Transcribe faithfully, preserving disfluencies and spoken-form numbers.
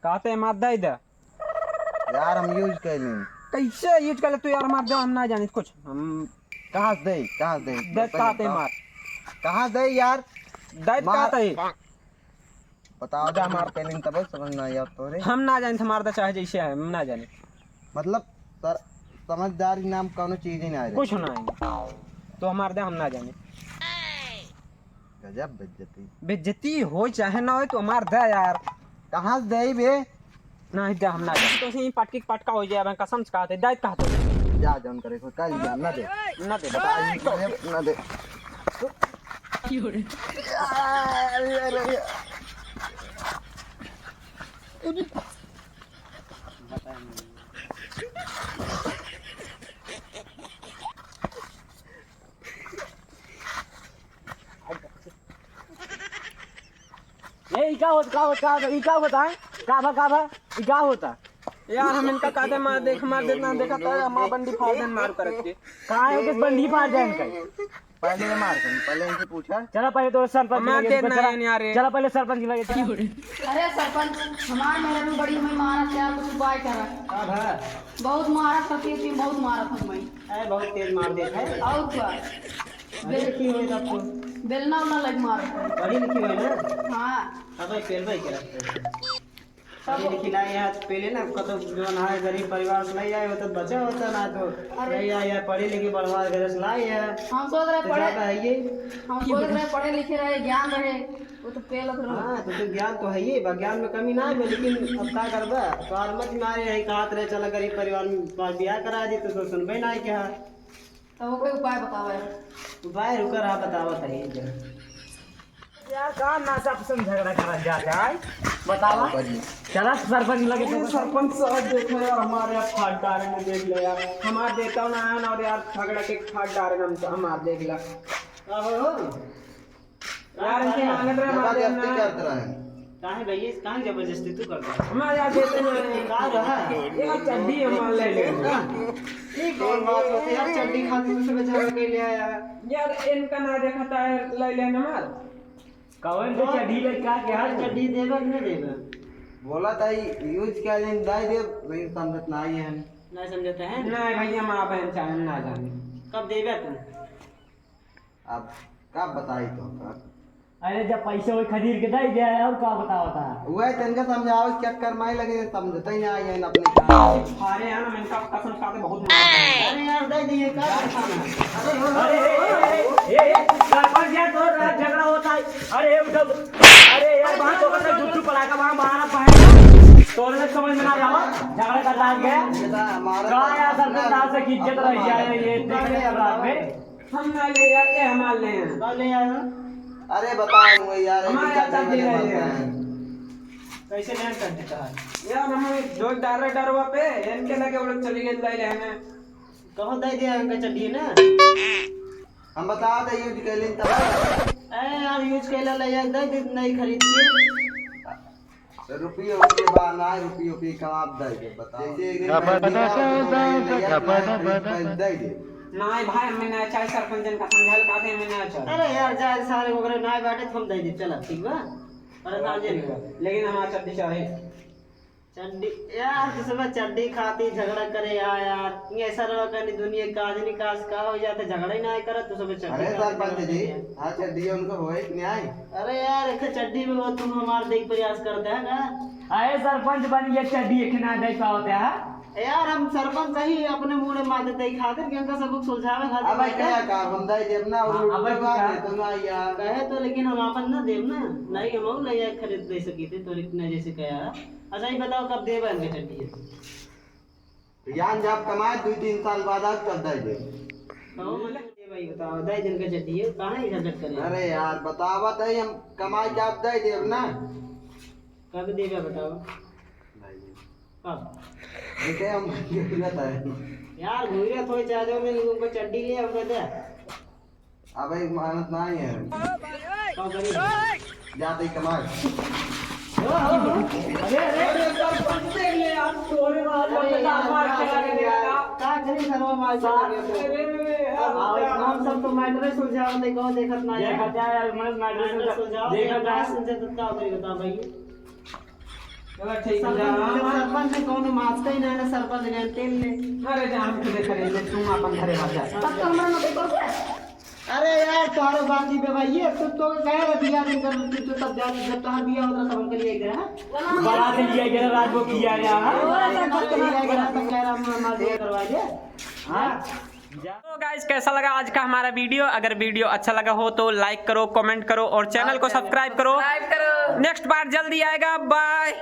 कहते मार दे दे। यार, हम use कैली। कैसे use कर ले तू यार? मार दे, हम ना जानी कुछ। हम कहाँ से दे, कहाँ से दे? दे, बताइए, कहाँ से कहाँ? मार? कहाँ से दे यार? दे मार। कहाँ से? बताओ, जा मार। कैली तब समझ ना आया तोरे। हम ना जानी, मार दे चाहे जैसे है, हम ना जानी। मतलब, सर, समझदारी नाम कौनो चीज ही ना है। कुछ ना है। तो हमार दे, हम ना जानी। गजब बेइज्जती। बेइज्जती हो चाहे ना हो, तो हमार दे यार। कहाँ से दे बे? नहीं दे, हम ना दे। तो से ही पटकी के पटका हो जाए, कसम से कहते, दे कहते। जा, जौन करे, कोई कह लिया, ना दे। ना दे। बता, ये ना दे। ए, ई का होत, का होत, का होत, ई का होत, हाँ? का बा, का बा? ई का होता? यार, हम इनका कहते मार देख, मार देना, देखा था, माँ बंडी फाड़ देन मार करत के। कहाँ है, किस बंडी फाड़ देन का? पहले ये मार कर, पहले इनसे पूछा। चला पहले तो सरपंच मार के लगे देना चला। है यार, ये। चला पहले सरपंच के लगे चला। अरे सरपंच, हमार मेहरारू बड़ी हमें मारत यार, कुछ उपाय करा। का भा? बहुत मारत हती, बहुत मारत हमें। अरे बहुत तेज मार देत है। और का? पढ़ी लिखी होई तब तो। बेलना उलना लग मार। पढ़ी लिखी होई ना? हाँ। तब पेलबे करत है। तब पढ़ी लिखी लाई है, पहले ना कतो जौन है गरीब परिवार से लाई आए होता, बचा होता ना तो। अरे। नहीं आए यार, पढ़ी लिखी बढ़वा घर से लाई है। हम सोच रहे तो पढ़े, ज्यादा है ये। हम सोच रहे पढ़े लिखे रहे, ज्ञान रहे, वो तो पेलत रहो। हाँ, तो, तो ज्ञान तो है ही बा, ज्ञान में कमी ना है, लेकिन अब का करबा? तो आर मत मारे, यही कहत रहे, चला गरीब परिवार में बियाह करा दी, तो, तो सुनबे ना है क्या? तब ओके उपाय बतावा यार। उपाय रुका रहा, बतावा तनी इधर। यार, का ना सब सुन झगड़ा करल जात है? बतावा। चला सरपंच लगे अरे तो। सरपंच साहब, देखो यार, हमारे यहाँ फाट डारे में देख ले यार। हमार देता ना है ना, और यार झगड़ा के फाट डारे में हम, हमार देख ला। का हो? यार, इनके मांगत रहे, ज्यादा हमार देना जबरदस्ती है। करत रहे। काहे भैया, काहे जबरदस्ती तू करता है? हमारे यहाँ देते ना है। का रहा? यार, चड्डी हमार ले ले। ये कौन बात होती है यार? चड्डी खातिर तू सब झगड़ा कर लिया यार। यार, इनका ना देखा था, ले ले हमार। कौन के चड्डी ले, का के हाथ चड्डी देबा कि ना देबा? बोला था, use क्या दिन दाई दे, नहीं समझत ना आई है। नहीं समझते हैं? नहीं भैया, हम आप हैं, चाहे हम ना जाने। कब देबा तू? अब का बताई तो का? अरे, जब पैसे होई खदीर के दे दे, और का बतावत है? वह तनका समझावे के चक्कर में लगे, समझते ही ना आई है अपने काम। अरे यार, हम इनका कसम खाते बहुत मार खाए। अरे यार, दे दिए, का करता है? अरे, ए, ए, ए, ए, ए, सरपंच यार, तो रात झगड़ा होता है। अरे, ए, उठो। अरे यार, वहाँ तो मतलब जुट्टू पड़ा का वहाँ मारा पाए। तो उन्हें समझ में ना आवा, झगड़ा कर रहा है। बेटा, हमारा का तो यार, सरपंच अपना, साहब से की इज्जत अपना रही है, मारा। ये देख रहे हैं रात में। हम ना ले जाते, हमार ले हैं। का ले आया? अरे बताओ मुझे यार, हमारे इनका यहाँ चड्डी चड्डी ले ले लेते हैं। हैं। कैसे ले आया चड्डी का? यार हम जो डर डरवा पे, इनके लगे वो लोग चली गई ले लेने। कहो दे दिया इनका चड्डी ना। हम बता दे use कैलिन तब। अरे यार use कैला ले यार, दे दे नहीं खरीद के। तो रुपये उनके बा ना, रुपये उनके कमाब दे दे, बताओ। जैसे एक दिन मैं दिया, उसको मैं नया नया खरीद पहन दे दे। नहीं भाई, हमें ना चाहे, सरपंचन का समझाल का दे, हमें ना चाहे। अरे यार, जाए सारे ओकरे ना बैठे, हम दे दे, चला, ठीक बा? अरे हाँ, साजे ठीक बा। लेकिन हमारा चड्डी चाहे। चड्डी, यार, तू सब चड्डी खाती झगड़ा करे, यार, यार। ये सरवा का नहीं, दुनिया का आज नहीं, काश का हो जाते, झगड़ा ही ना करे, तू सब चड्डी अरे खाती सरपंच झगड़ा जी, करे। हाँ, चड्डी उनको होए कि नहीं आए? अरे यार, एक चड्डी में वो तुम हमार देख प्रयास करते हैं ना? अरे सरपंच बन ये चड्डी एक ना दे पावत है। यार, हम सरपंच ही अपने मुंह में माथे दे खातिर, क्योंकि सबको सुलझावे खातिर अब बैठे। क्या काम, हम दाई देब ना, हाँ, उल्टे अब बात क्या? है, तो ना यार। कहे तो, लेकिन हम आपन ना देब ना, नहीं हम और ले जाए खरीद दे सकी थे, तो इतना जैसे कहा। अच्छा, ये बताओ, कब देबा इनके चड्डी? ज्ञान जब कमाए, दो तीन साल बाद आज कब दे दे। कहो मतलब, ये भाई बताओ, दे दिन का चड्डी है, कहाँ ही झंझट करे? अरे यार, बतावा तो ही, हम कमाए के आप दे देब ना। कब देबा बताओ? नहीं। कब? देखे हम घूरत है। यार, घूरत हो, चाहे जो मैं उनको चड्डी ले, हमको दे। अबे, मेहनत नहीं है। का करी? जाते ही कमाए। अरे, अरे, अरे, सरपंच देख ले यार, तोरे बाल अरे में यार, मार का चला करी गया। यार? का करी सरवा मार चला गया तो? अरे, अरे, अरे, अब यार। हम सब तो matter सुलझावत है, कौन देखत ना है? देखत है यार, मैं matter matter सुलझा-, सुलझावत है, देखत है। ना सुलझे तो का करी बता भाई? चलो ठीक है, जा। सरपंच, सरपंच से कौनो मास्टर ही ना है, सरपंच गए तेल ले। अरे जा, हम तुझे करेंगे, तुम अपन घरे भाग जा। तब तो हमारा नौकरी पर गया। अरे यार, तोहरो बात ही बे भाई, ये तो, तो कह रहा बियाह दिन कर, तू तो तब जा, जब तोहार बियाह होता तब हमके लिए गया, हाँ? बारात लिए गया, रात को किया गया, हाँ? बारात को किया गया, तब कह रहा, हम, हम बियाह करवा दे। हाँ? तो गाइस, कैसा लगा आज का हमारा वीडियो? अगर वीडियो अच्छा लगा हो तो लाइक करो, कमेंट करो और चैनल को सब्सक्राइब करो। सब्सक्राइब करो। नेक्स्ट पार्ट जल्दी आएगा। बाय।